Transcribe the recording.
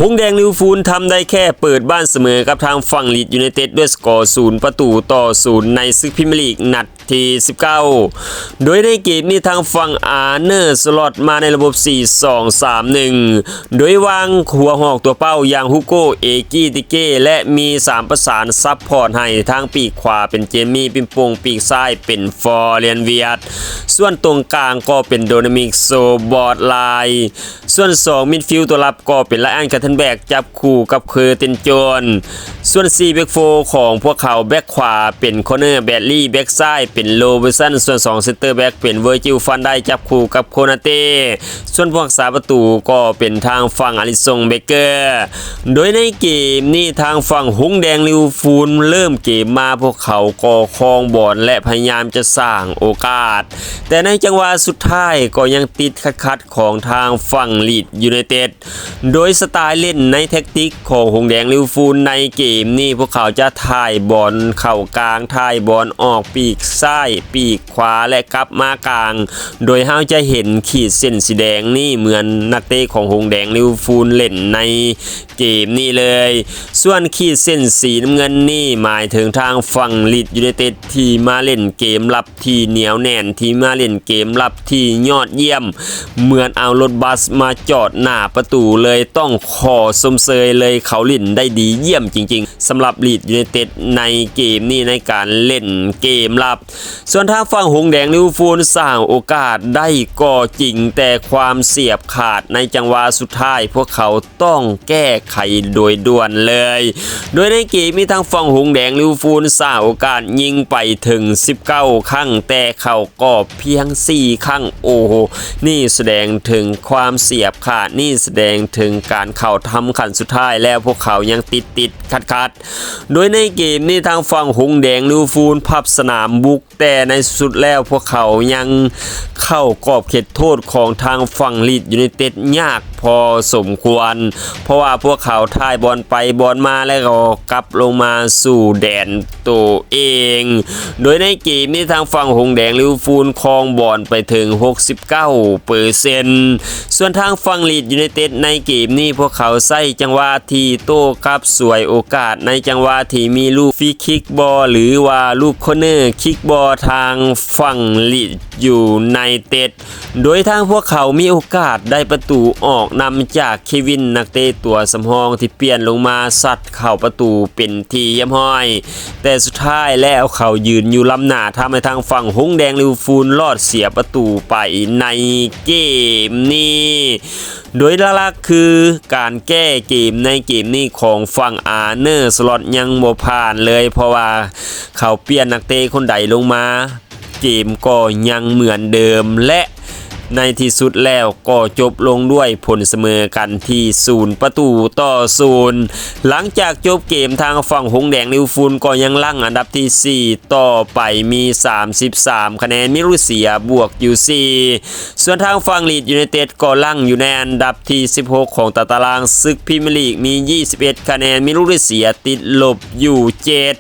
ຫົງແດງລິເວີພູນທຳໄດ້ແຄ່ເປີດບ້ານສະເໝີກັບທາງຝັ່ງລີດຢູໄນເຕັດດ້ວຍສະກໍສູນປະຕູຕໍ່ສູນໃນສຶກພຣີເມຍລີກນັດທີສິບເກົ້າ ໂດຍໃນເກມນີ້ທາງຝັ່ງອາເນີສະລັອດມາໃນລະບົບສີ່ສອງສາມໜຶ່ງ ໂດຍວາງຫົວຫອກຕົວເປົ້າຢ່າງ Hugo Ekitike ແລະ ມີສາມປະສານຊັບພອດໃຫ້ທາງປີກຂວາເປັນ Jeremy Frimpong ປີກຊ້າຍເປັນ Florian Wirtz ສ່ວນຕົງກາງກໍເປັນ Dominik Szoboszlai ສ່ວນສອງມິດຟິວຕົວລັບກໍເປັນ Ryan Gravenberch ຈັບຄູ່ກັບ Curtis Jones ສ່ວນສີ່ແບັກໂຟຂອງພວກເຂົາ ແບັກຂວາເປັນ Conor Bradley ແບັກຊ້າຍເປັນ Robertson ສ່ວນສອງເຊັນເຕີແບັກເປັນ Virgil van Dijk ຈັບຄູ່ກັບ Konate ສ່ວນຜູ້ຮັກສາປະຕູກໍເປັນທາງຝັ່ງ Alisson Becker ໂດຍໃນເກມນີ້ທາງຝັ່ງຫົງແດງລິເວີພູນເລີ່ມເກມມາ ພວກເຂົາກໍຄອງບອນ ແລະ ພະຍາຍາມຈະສ້າງໂອກາດ ແຕ່ໃນຈັງຫວະສຸດທ້າຍກໍຍັງຕິດຂັດໆຂອງທາງຝັ່ງລີດຢູໄນເຕັດ ໂດຍສະໄຕລ໌ເລ່ນໃນແທັກຕິກຂອງຫົງແດງລິເວີພູນໃນເກມນີ້ ພວກເຂົາຈະຖ່າຍບອນເຂົ້າກາງ ຖ່າຍບອນອອກປີກຊ້າຍ ປີກຂວາ ແລະ ກັບມາກາງ ໂດຍເຮົາຈະເຫັນຂີດເສັ້ນສີແດງນີ້ເໝືອນນັກເຕະຂອງຫົງແດງລິເວີພູນເລ່ນໃນເກມນີ້ເລີຍ. ສ່ວນຂີດເສັ້ນສີນ້ຳເງິນນີ້ໝາຍເຖິງທາງຝັ່ງລີດຢູໄນເຕັດທີ່ມາເລ່ນເກມລັບ ທີ່ໜຽວແໜ້ນ ທີ່ມາເລ່ນເກມລັບທີ່ຍອດຢ້ຽມ ເໝືອນເອົາລົດບັສມາຈອດໜ້າປະຕູເລີຍ. ຕ້ອງຂໍຊົມເຊີຍເລີຍ ເຂົາຫຼິ້ນໄດ້ດີຢ້ຽມຈິງໆ ສຳລັບລີດຢູໄນເຕັດໃນເກມນີ້ ໃນການເລ່ນເກມລັບ. ສ່ວນທາງຝັ່ງຫົງແດງລິເວີພູນສ້າງໂອກາດໄດ້ກໍຈິງ ແຕ່ຄວາມສຽບຂາດໃນຈັງຫວະສຸດທ້າຍ ພວກເຂົາ ຕ້ອງແກ້ໄຂໂດຍດ່ວນເລີຍ. ໂດຍໃນເກມນີ້ທາງຝັ່ງຫົງແດງລິເວີພູນສ້າງໂອກາດຍິງໄປເຖິງສິບເກົ້າຄັ້ງ ແຕ່ເຂົ້າກອບພຽງສີ່ຄັ້ງ. ໂອ້ໂຫ ນີ້ສະແດງເຖິງຄວາມສຽບຂາດ, ນີ້ສະແດງເຖິງການເຂົ້າທຳຂັ້ນສຸດທ້າຍ ແລ້ວພວກເຂົາຍັງຕິດໆຂັດໆ. ໂດຍໃນເກມນີ້ທາງຝັ່ງຫົງແດງລິເວີພູນພັບສະໜາມບຸກ ແຕ່ໃນທີ່ສຸດແລ້ວພວກເຂົາຍັງເຂົ້າກອບເຂດໂທດຂອງທາງຝັ່ງລີດຢູໄນເຕັດຍາກພໍສົມຄວນ ເພາະວ່າພວກເຂົາຖ່າຍບອນໄປບອນມາ ແລ້ວກໍກັບລົງມາສູ່ແດນໂຕເອງ. ໂດຍໃນເກມນີ້ທາງຝັ່ງຫົງແດງລິເວີພູນຄອງບອນໄປເຖິງຫົກສິບເກົ້າເປີເຊັນ ສ່ວນທາງຝັ່ງລີດຢູໄນເຕັດໃນເກມນີ້ ພວກເຂົາໃຊ້ຈັງຫວະທີ່ໂຕ້ກັບສວຍໂອກາດ ໃນຈັງຫວະທີ່ມີລູກຟຣີຄິກບໍ ຫຼືວ່າລູກຄໍເນີຄິກບໍ ທາງຝັ່ງລີດຢູໄນເຕັດ ໂດຍທາງພວກເຂົາມີໂອກາດໄດ້ປະຕູອອກນຳຈາກເຄວິນ ນັກເຕະຕົວສຳຮອງທີ່ປ່ຽນລົງມາຊັດເຂົ້າປະຕູເປັນທີ່ຮຽບຮ້ອຍ. ແຕ່ສຸດທ້າຍແລ້ວເຂົາຢືນຢູ່ລ້ຳໜ້າ ທຳໃຫ້ທາງຝັ່ງຫົງແດງລິເວີພູນລອດເສຍປະຕູໄປໃນເກມນີ້. ໂດຍຫຼັກໆຄືການແກ້ເກມໃນເກມນີ້ຂອງຝັ່ງອາເນີສະລັອດຍັງບໍ່ຜ່ານເລີຍ ເພາະວ່າເຂົາປ່ຽນນັກເຕະຄົນໃດລົງມາ ເກມກໍຍັງເໝືອນເດີມ ແລະ ໃນທີ່ສຸດແລ້ວກໍຈົບລົງດ້ວຍຜົນສະເໝີກັນທີ່ສູນປະຕູຕໍ່ສູນ. ຫຼັງຈາກຈົບເກມ ທາງຝັ່ງຫົງແດງລິເວີພູນກໍຍັງລັງອັນດັບທີສີ່ຕໍ່ໄປ ມີສາມສິບສາມຄະແນນ ມີລູເຊຍບວກຢູ່ສີ່ ສ່ວນທາງຝັ່ງລີດຢູໄນເຕັດກໍລັງຢູ່ໃນອັນດັບທີສິບຫົກຂອງຕາຕະລາງສຶກພຣີເມຍລີກ ມີຊາວເອັດຄະແນນ ມີລູເຊຍຕິດລົບຢູ່ເຈັດ